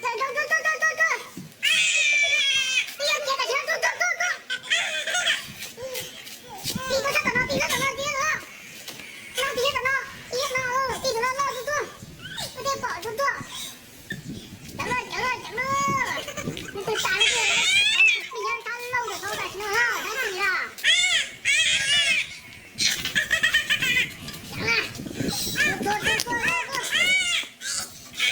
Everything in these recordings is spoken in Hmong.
tuaj, tuaj, tuaj, tuaj, tuaj. Tij yog tias tam sim no tuaj, tuaj, tuaj, tuaj. Tij tuaj sab tom no, tij tuaj tom no, tij tuaj. Tij tuaj tom no, tij tuaj tom no, tij tuaj tom no, tuaj, tuaj. Tuaj, tuaj, tuaj, tuaj. Cawm los, cawm los, cawm los. Nws twb tas lawm, nws nyob sab laug ntawm no tam sim no, sab ntsis na. Cawm na. Tuaj, tuaj, tuaj, tuaj, tuaj.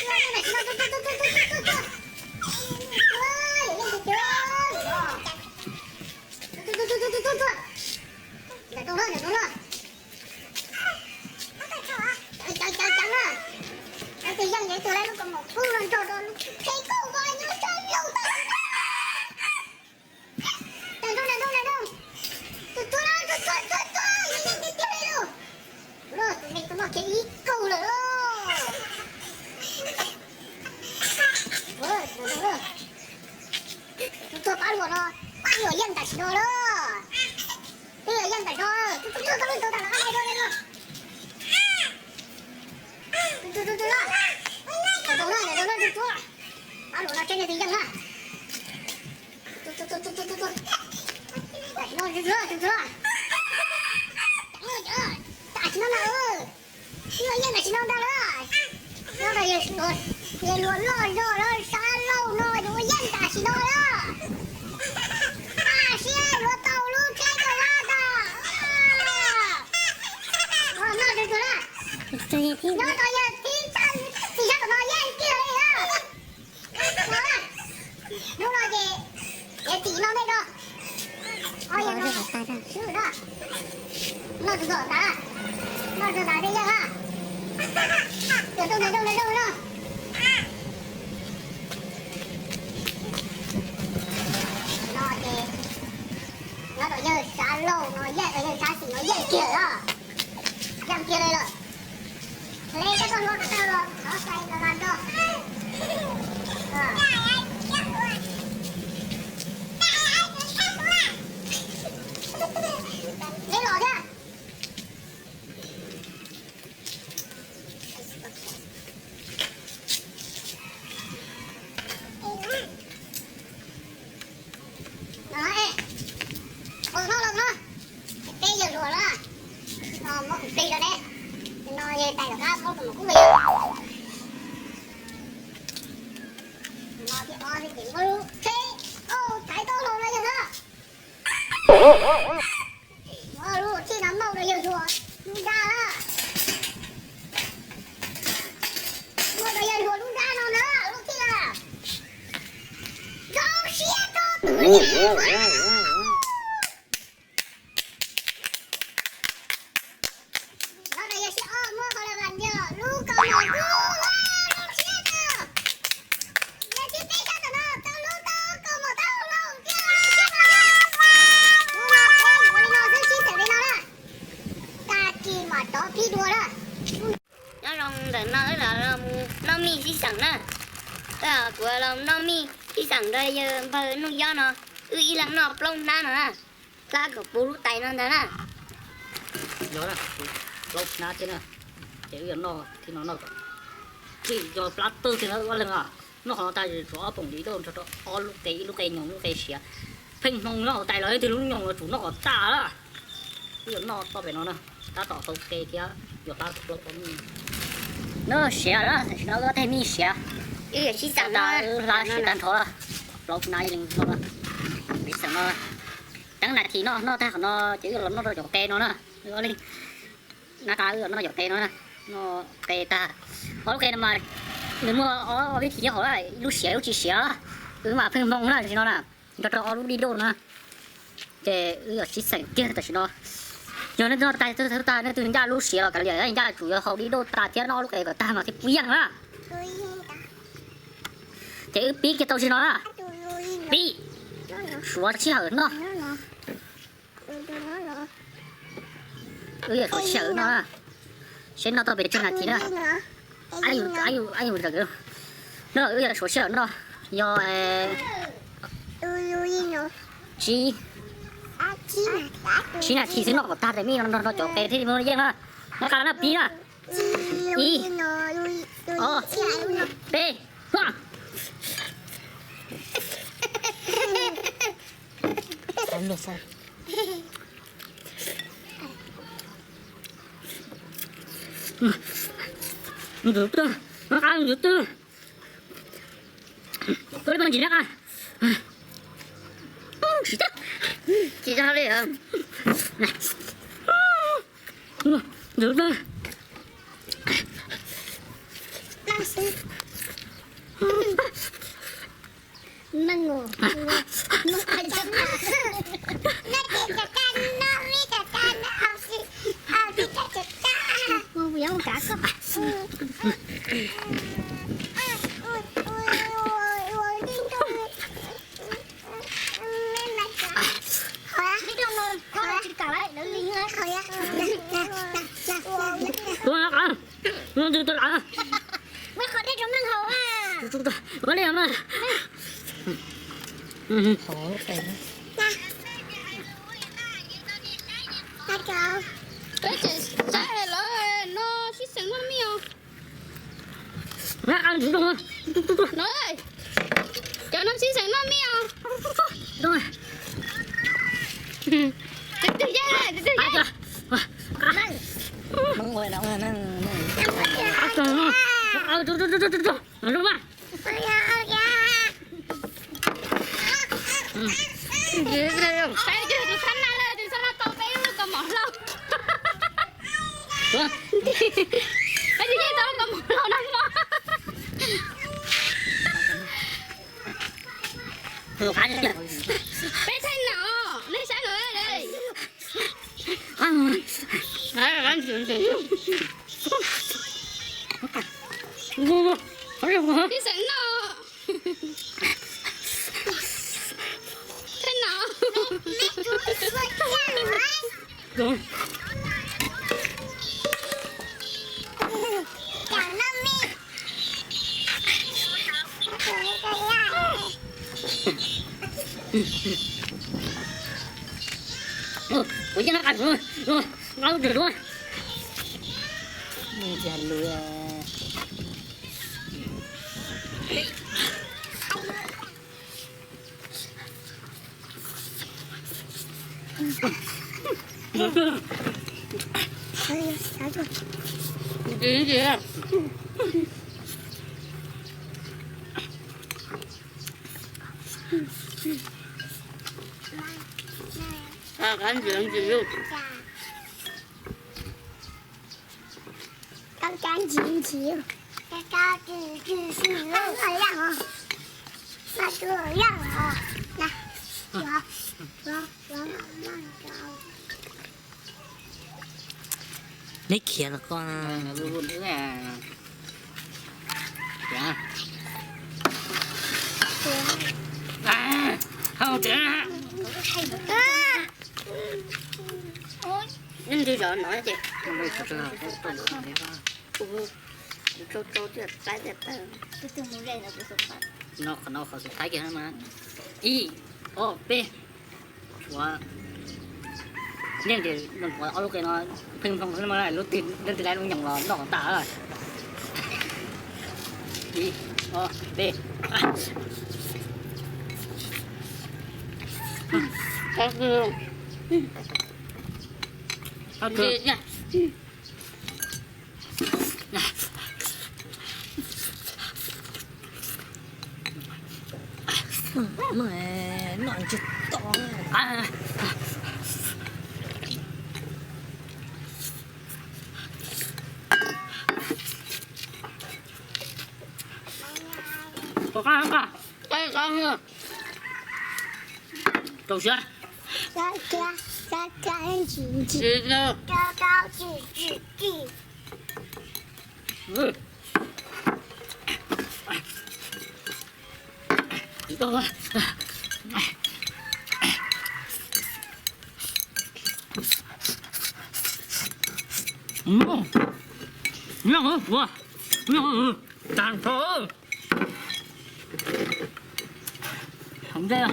Tuaj, tuaj, tuaj, tuaj, tuaj. Tuaj, tuaj, tuaj, tuaj, tuaj. Ntawm no, ntawm no. Cawm, cawm, cawm, cawm na. Tus yeej ces tus lawv lub kaus mom pub los nrog rau lub tsheb kauj vag nyob sab laug tag. Nram nroog, nram nroog, nram nroog. Tus tuag na, tus tuag, tuag, tuag, yeej tiag tiag li lauj. Tus no, tus neeg tus no khiav ib kaug lawm lauj. Tus tuag pab luam no, pab luam yeej tam sim no lauj. Pab luam yeej tam sim no, tus tuag, tus tuag, tus tuag tam no, tus tuag, tus tuag, tus tuag, tus tuag, tus tuag. Pab luam no tseem yog tus yeej na. Tus tuag, tus tuag, tus tuag, tus tuag. Tam sim no, tus tuag, tus tuag. Tam sim no na, tam sim no na, twb yog yeej tam sim no ntag lauj. Nyob rau yawg, yawg luag loj zog lawm sab laug no yuav ua yeej tam sim no lauj. Tam sim yuav tau lub tsheb kauj vag tag. Nyob rau yawg tib, tib sab tom no yeej kiag li lauj. Hnub no ces yuav tsim no nej do. Noj tus tom tas, noj tus tom tas tej yeej na. Cov rooj, cov rooj, cov rooj no. No ces nyob rau yawg sab laug no yeej, yawg sab xis no yeej kiag lawm. Yeej kiag li lawm. Hle koj tau hluas ko taw los thov xais los mas nrog. Hle, hle, hle, Tais los qab mus kub no thiab, o, ces muab lub tsheb, o, thaiv tau los no yog na. Muab lub thij no muab rau yawg hluas lub nrab na. Muab rau yawg hluas lub nrab no na, lub thij na. Zoo siab rau tus niam. Los rau yawg siab ob muab qhov los vam ntiag lub kaus mom kub, zoo siab rau. Yawg tib peb sab tom no tau lub tau kaus mom tau hlau tiag. Ua li no xwb, sib xeem li no na. Tag kis mam rov pib dua na. Nyob zoo ntawm no wb los mus noj mij sib xeem na. Wb kuv los noj mij sib xeem nrog yawg npawg Nuj Yob no, wb ib leeg noj plaub hnab no na. Hlab kom puv lub tais no ntag na. Yog na, plaub hnab thiab na. Ces wb yuav noj thiab no noj kom, tsis yog plab twg thiab na, wb ob leeg os. Noj qhov no tag tshuav ob poom li doj nrog rau ob lub qe, ib lub qe nyoos lub qe siav. Pheej hmoo noj hauv tais los leej twg lub nyoos los tsum noj kom tag na. Wb yuav noj toj pem no na, tab tom hau qe thiab yuav hlab plaub hnab. Noj siav na, tam sim no wb tej mij siav. Wb yuav sib xeem no, wb hlab siav tag nrho, plaub hnab ib leeg noj na. Sib xeem no, teeb nas this noj, noj tag qhov no ces wb los noj rau cov qe no na. Wb ob leeg na, wb los noj cov qe no na. Noj qe tag, ob lub qe no mas nws muaj ob vib thi nyob hauv, ib lub siav ib lub tsis siav. Wb mas pheej hmoo na, tam sim no na, nrog rau ob lub dib doj na. Ces wb yuav sib xeem kiag tam sim no. Yog nej noj tag tag nej twg ncaj lub siav los kav liam, ncaj tsum yuav hau dib doj tag thiab noj ob lub qe kom tag mas thiaj puv yeej na. Ces wb pib kiag tau tsis no na. Pib, suav sij hawm noj. Wb yuav suav sij hawm noj na. Seb noj tau pes tsawg nas this na. No wb yuav suav sij hawm noj. Yog tsib, tsib nas this xwb noj kom tag tais mij no nrog cov qe thiaj muaj yeej na. Noj qab na, pib na. Ib, ob, peb, ntxim twg, noj qab ntxim twg. Koj li koj ntsis noj qab. Tsis tau li. Ntxim twg. Neeg, neeg, neeg, Peb tseem saib lawv no sib xeem noj mij os. Cov no sib xeem noj mij os. Tus twg yeej, tus twg yeej. Saib tus xab na, tus xab na tau peb lub kaus mom hlau. Peb tus yeej tau lub kaus mom hlau na mog. Peb thaij no, nej saib no. Sib xeem no. Thaij no. Kuv yeej nqa lub, nqa lub rwg lub. Ntsis ntsis. Qab ntsis ntsis. Qab ntsis ntsis. Qab ntsis ntsis. Neb khiav los koj. Neb nti zov no ces. No qhov no qhov xub thawj kiag mas. Ib, ob, peb. Tshuav yeej ces ob lub qe no pheej nplooj xwb mas, lub twg leej twg lub nyoos los noj kom tas. Ib, ob, peb. Noj tsis tau. Rau siab. Tag nrho. Hauv ntej,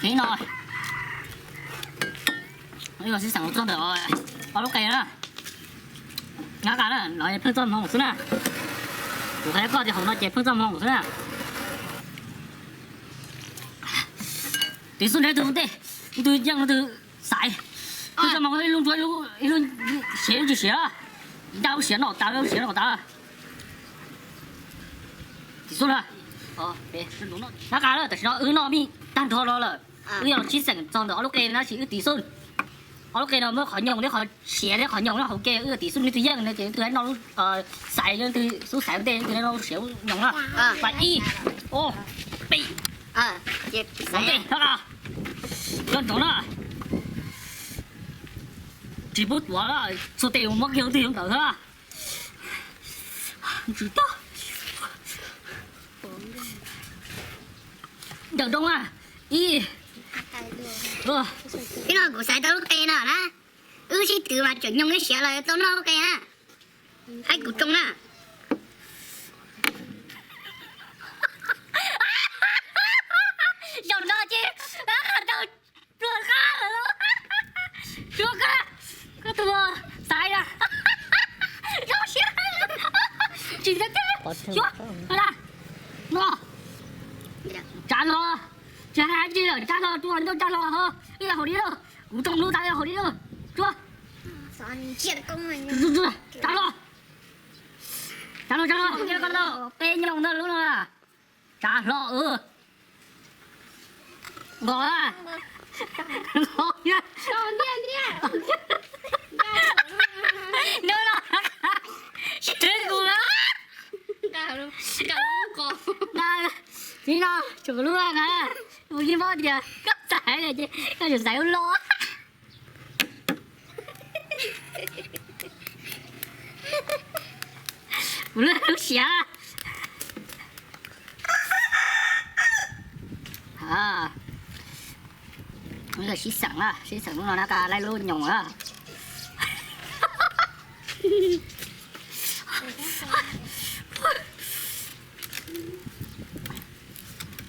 ib no, ib los sib xeem txog ntawm ob lub qe na. Nab qa na, no pheej txoj hmoo xwb na. Kuv qhia koj tias hauv no ces pheej txoj hmoo xwb na. Tiv xub nrhiav tus ua ntej, ib tug yeej ib tug xaiv. Pheej txoj hmoo ib lub ntsuab ib lub siav lub tsis siav. Ncaj lub siav noj tas, lub siav noj tas. Tiv xub na. Nab qa na, tam sim no wb noj mij tag nrho no lawm. Wb yog sib xeem txog ntawm ob lub qe na, tab sis wb tiv xub. Ob lub qe no muab qhov nyoos thiab qhov siav thiab qhov nyoos nyob hauv ke, wb tiv xub, leej twg yeej no ces leej twg noj lub xaiv, leej twg xub xaiv ua ntej leej twg noj lub siav nyoos na. Pas ib, ob, peb. Ua ntej, nyob ntsoov na. Tsis pub tuav, txhua tes muab kiag ua ntej ntawd xwb. Ntsis tag. Ntawm nroog na, ib. Ib no kuv xaiv tau lub qe no na, wb sib twv mas tseem nyoos ib siav los tau noj lub qe na. Haib kuv tsoo na. Zaum no ces tau pluag qab lawm. Pluag qab, koj tus xaiv na. Zoo siab. Tsis ntev thiab. Xyuas, no. Tsa los, tsis hais dab tsi lawm, tsa los, tua ntau tsa los ho. Ib yam hauv li lauj, kuv tsoo lub tas ib yam hauv li lauj. Tsa los, tsa los, tsa los, tsa los, peb nyoos ntawm lub no. Tsa hlo, nqos, nqos, no, sib kuv na. Tsis no, tsuas lub na, mus yeej paub tias koj xaiv ces koj tseem xaiv ua loj. Kuv lub lub siav. Sib xeem na, sib xeem lub no na, qa laij lub nyoos na.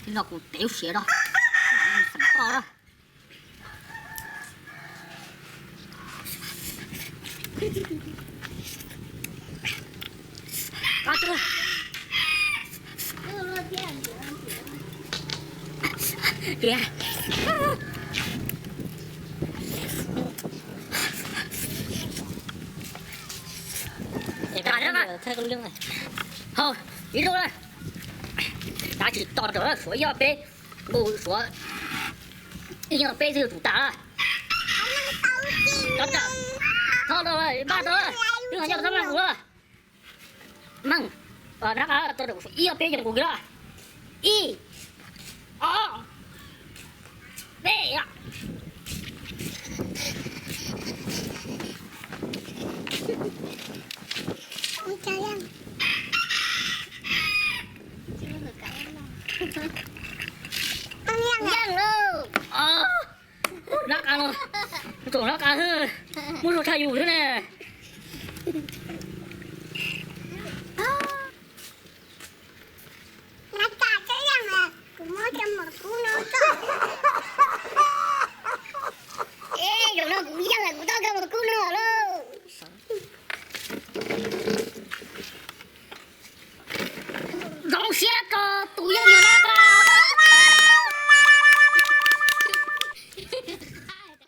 Ib no kuv tev lub siav no, xeem toj na. Hau, ib zaug na, tav tsis tos rawm, suav ib ob peb, nqus suav ib ob peb twb yuav tsum tas lawm. Tho tau, npaj tau, twb nqa nyob rau txaj meej nqus lawm. Meej, nab qa tau rawm suav ib ob peb ces nqus kiag lawm. Ib, ob, peb. Yeej lauj. Nab qa no, tsoom nab qa xwb, muaj zog tshaj yus xwb ne.